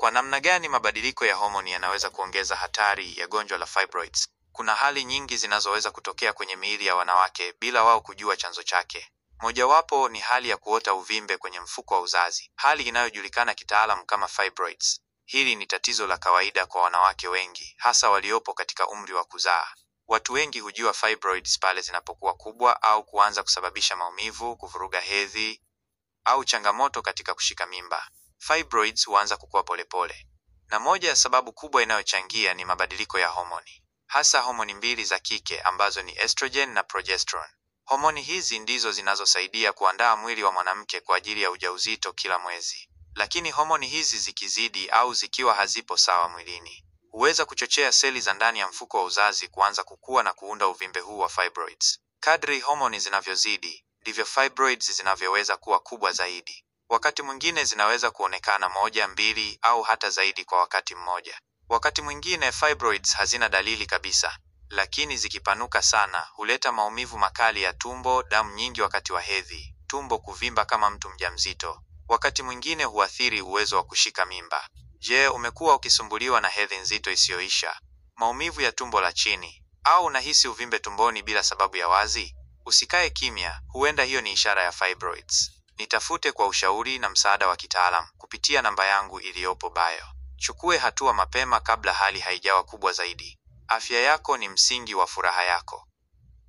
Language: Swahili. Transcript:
Kwa namna gani mabadiliko ya homoni yanaweza kuongeza hatari ya gonjwa la fibroids? Kuna hali nyingi zinazoweza kutokea kwenye miili ya wanawake bila wao kujua chanzo chake. Mojawapo ni hali ya kuota uvimbe kwenye mfuko wa uzazi, hali inayojulikana kitaalamu kama fibroids. Hili ni tatizo la kawaida kwa wanawake wengi, hasa waliopo katika umri wa kuzaa. Watu wengi hujua fibroids pale zinapokuwa kubwa au kuanza kusababisha maumivu, kuvuruga hedhi au changamoto katika kushika mimba. Fibroids huanza kukua polepole, na moja ya sababu kubwa inayochangia ni mabadiliko ya homoni, hasa homoni mbili za kike ambazo ni estrogen na progesterone. Homoni hizi ndizo zinazosaidia kuandaa mwili wa mwanamke kwa ajili ya ujauzito kila mwezi. Lakini homoni hizi zikizidi au zikiwa hazipo sawa mwilini, huweza kuchochea seli za ndani ya mfuko wa uzazi kuanza kukua na kuunda uvimbe huu wa fibroids. Kadri homoni zinavyozidi, ndivyo fibroids zinavyoweza kuwa kubwa zaidi. Wakati mwingine zinaweza kuonekana moja, mbili au hata zaidi kwa wakati mmoja. Wakati mwingine fibroids hazina dalili kabisa, lakini zikipanuka sana huleta maumivu makali ya tumbo, damu nyingi wakati wa hedhi, tumbo kuvimba kama mtu mjamzito. Wakati mwingine huathiri uwezo wa kushika mimba. Je, umekuwa ukisumbuliwa na hedhi nzito isiyoisha, maumivu ya tumbo la chini, au unahisi uvimbe tumboni bila sababu ya wazi? Usikae kimya, huenda hiyo ni ishara ya fibroids. Nitafute kwa ushauri na msaada wa kitaalam kupitia namba yangu iliyopo bio. Chukue hatua mapema kabla hali haijawa kubwa zaidi. Afya yako ni msingi wa furaha yako.